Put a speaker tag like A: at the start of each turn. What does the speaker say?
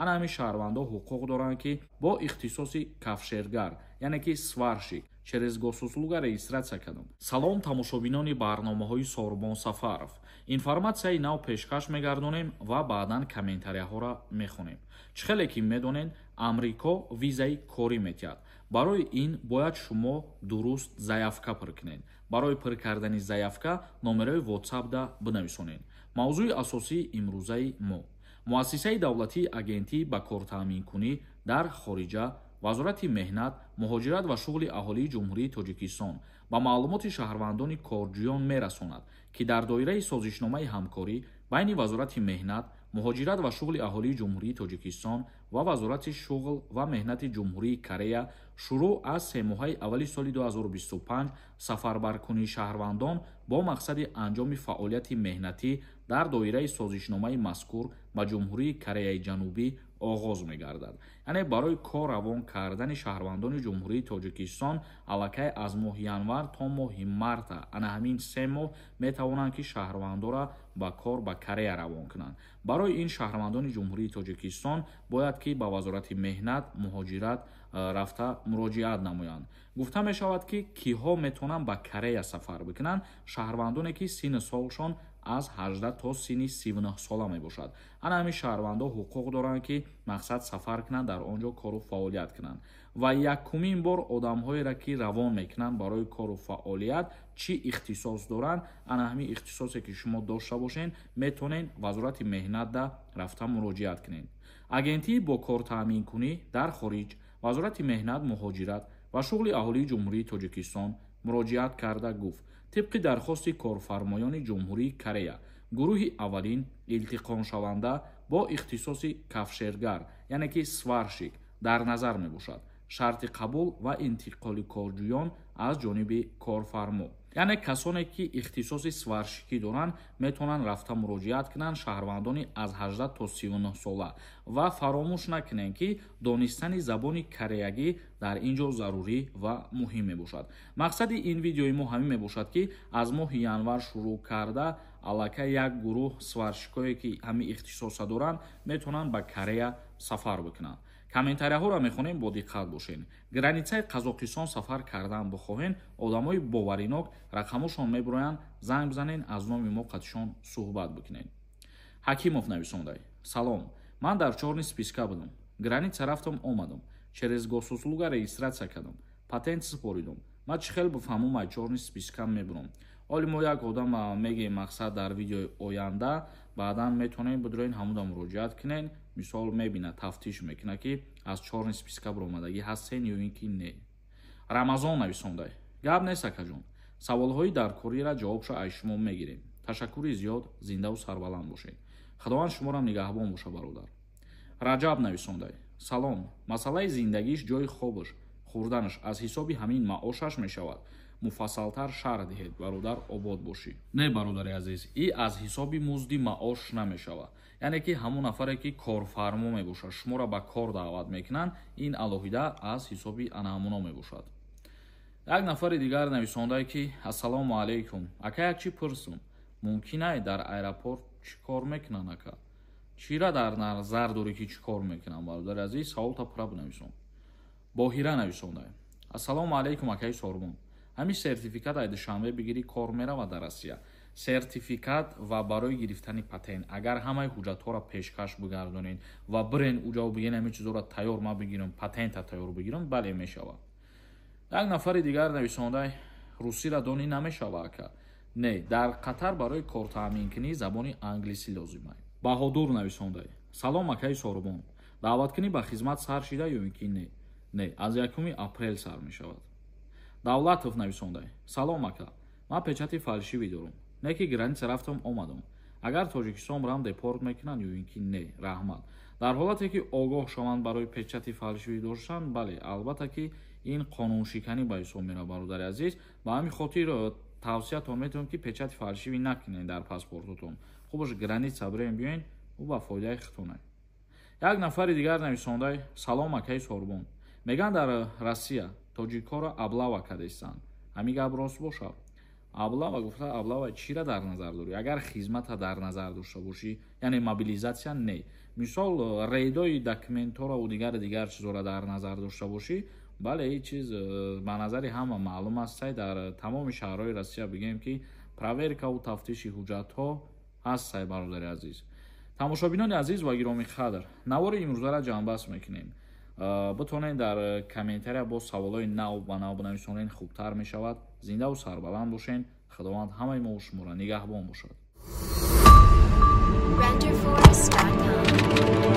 A: Ана ҳамин шаҳрвандо ҳуқуқ доранд, ки бо ихтисоси кафшергар, яъне ки сварщик, через Госуслуга регистрация кардам. Салом, тамошобинони барномаҳои Сорбон Сафаров. Информатсияи нав пешкаш мегардонем ва баъдан комментарияҳоро мехонем. Чӣ хеле ки медонед, Амрико визаи корӣ метиҳад. Барои ин бояд шумо дуруст заявка пур кунед. Барои пур кардани заявка номерои WhatsApp-да бинависонед. Мавзӯи асосии имрӯзаи мо: Муассисаи давлатии Агентии ба кортаъминкунӣ дар хориҷа, Вазорати меҳнат, муҳоҷират ва шуғли аҳолии Ҷумҳурии Тоҷикистон ба маълумоти шаҳрвандони корҷӯён мерасонад, ки дар доираи созишномаи ҳамкорӣ байни Вазорати меҳнат, муҳоҷират ва шуғли аҳолии Ҷумҳурии Тоҷикистон ва Вазорати шуғл ва меҳнати Ҷумҳурии Корея шурӯъ аз семоҳаи аввали соли 2025 сафарбаркунии шаҳрвандон бо мақсади анҷоми фаъолияти меҳнатӣ дар доираи созишномаи мазкур ба Ҷумҳурии Кореяи Ҷанубӣ оғоз мегардад. Яъне барои кор равон кардани шаҳрвандони Ҷумҳурии Тоҷикистон аллакай аз моҳи январ то моҳи марта, ана ҳамин 3 моҳ метавонанд, ки шаҳрвандора ба кор ба Корея равон кунанд. Барои ин шаҳрвандони Ҷумҳурии Тоҷикистон бояд ки ба Вазорати меҳнат, муҳоҷират рафта муроҷиат намоянд. Гуфта мешавад, ки киҳо метавонанд ба Корея сафар бикунанд: шаҳрвандоне, ки синну солшон аз 18 то синни 39 сола мебошад. Ана ҳамин шаҳрвандо ҳуқуқ доранд, ки мақсад сафар кунанд, дар он ҷо кору фаъолият кунанд. Ва якумин бор одамҳоеро, ки равон мекунанд барои кору фаъолият, чӣ ихтисос доранд, ана ҳамин ихтисосе, ки шумо дошта бошед, метавонед Вазорати меҳнатда рафта муроҷиат кунед. Агентии бо кортаъминкунӣ дар хориҷ, Вазорати меҳнат, муҳоҷират ва шуғли аҳолии Ҷумҳурии Тоҷикистон муроҷиат карда гуфт: тибқи дархости корфармоёни Ҷумҳурии Корея гурӯҳи аввалин илтиқомшаванда бо ихтисоси кафшергар, яъне ки сварщик, дар назар мебошад. Шарти қабул ва интиқоли корҷӯён аз ҷониби корфармо, яъне касоне, ки ихтисоси сварщикӣ доранд, метавонанд рафта муроҷиат кунанд, шаҳрвандони аз 18 то 39 сола. Ва фаромӯш накунем, ки донистани забони кореягӣ дар ин ҷо зарурӣ ва муҳим мебошад. Мақсади ин видеои мо ҳамин мебошад, ки аз моҳи январ шурӯъ карда аллакай як гурӯҳ сварщикое, ки ҳамин ихтисоса доранд, метавонанд ба Корея сафар бикунанд. Комментарияҳоро мехонем, бо диққат бошед. Границаи Қазоқистон сафар кардан бихоҳен, одамои боваринок рақамошон мебироянд, занг бизанен, аз номи мо қатишон суҳбат бикунед. Ҳакимов нависондай: салом, ман дар чёрный списка будам, граница рафтам, омадам, через Госуслуга регистрация кардам, патент супоридам. Ман чӣ хел бифаҳмам, ай чёрный списка мебурам? Оли мо як одам мегӯем, мақсад, дар видеои оянда баъдан метавонем бидроен, ҳамуда муроҷиат кунен. Мисол, мебинад, тафтиш мекунад, ки аз чёрный списка буромадагӣ ҳастен ё ин ки не. Рамазон нависондай: гап нест, акаҷон, саволҳои даркориро ҷавобшо аз шумо мегирем. Ташаккури зиёд, зиндаву сарбаланд бошед. Худованд шуморо нигаҳбон боша, бародар. Раҷаб нависондай: салом, масъалаи зиндагиш, ҷои хобаш, хӯрданаш аз ҳисоби ҳамин маошаш мешавад? Муфассалтар шарҳ диҳед, бародар, обод бошӣ. Не, бародари азиз, и аз ҳисоби музди маош намешавад. Яъне ки ҳамон нафаре, ки корфармо мебошад, шуморо ба кор даъват мекунанд, ин алоҳида аз ҳисоби анаҳамуно мебошад. Як нафари дигар нависондае, ки ассалому алайкум, ака, як чӣ пурсум, мумкин ай дар аэропорт чӣ кор мекунанд? Ака, чира дар назар дорӣ, ки чӣ кор мекунанд? Бародари азиз, саволта пурра бинависон. Боҳира нависондай: ассалому алайкум, акаи Сорбон, ҳамин сертификат ай Душанбе бигирӣ, кор меравад дар Россия? Сертификат ва барои гирифтани патент, агар ҳамаи ҳуҷҷатҳоро пешкаш бигардонед ва бирен уҷо, бигӯен, ҳамин чизҳоро тайёр ма бигирам, патента тайёр бигирам, бале, мешавад. Як нафари дигар нависондай: русиро донӣ намешава, ака? Не, дар Қатар барои кортаъминкунӣ забони англисӣ лозим. Баҳодур нависондай: салом, акаи Сорбон, даъваткунӣ ба хизмат сар шида ё ин ки не? Не, аз 1 апрел сар мешавад. Давлатов нависондай: салом, ака, ман печати фальшивый дорам, не ки граница рафтам, омадам, агар Тоҷикистон барам, депорт мекунанд ё ин ки не? Раҳмат. Дар ҳолате ки огоҳ шаванд барои печати фальшивый доштан, бале, албатта, ки ин қонуншиканӣ ба ҳисоб меравад, бародари азиз. Ба ҳамин хотир тавсиятон метавонем, ки печати фальшивый накунед дар паспортотон. Хубаш граница бирем, биёен, ӯ ба фоидаи худтонай. Як нафари дигар нависондай: салом, акаи Сорбон, мегӯянд, дар Россия тоҷикҳоро облава кардестанд, ҳамин гап рост бошад? Облава гуфта, облава чира дар назар дорӣ? Агар хизмата дар назар дошта бошӣ, яъне мобилизация не, мисол, рейдои документҳоро ва дигари дигар чизҳоро дар назар дошта бошӣ, бале, ин чиз ба назари ҳама маълум аст. Дар тамоми шаҳрҳои Россия, бигӯем, ки проверкаву тафтиши ҳуҷҷатҳо ҳаст. Бародари азиз, тамошобинони азиз ва гиромӣ қадр, навори имрӯзаро ҷамъбаст мекунем. Битонед, дар комментария боз саволҳои нав ба нав бинависонед, хубтар мешавад. Зиндаву сарбаланд бошед. Худованд ҳамаи мо шуморо нигаҳбон бошад.
B: Renderforest.com.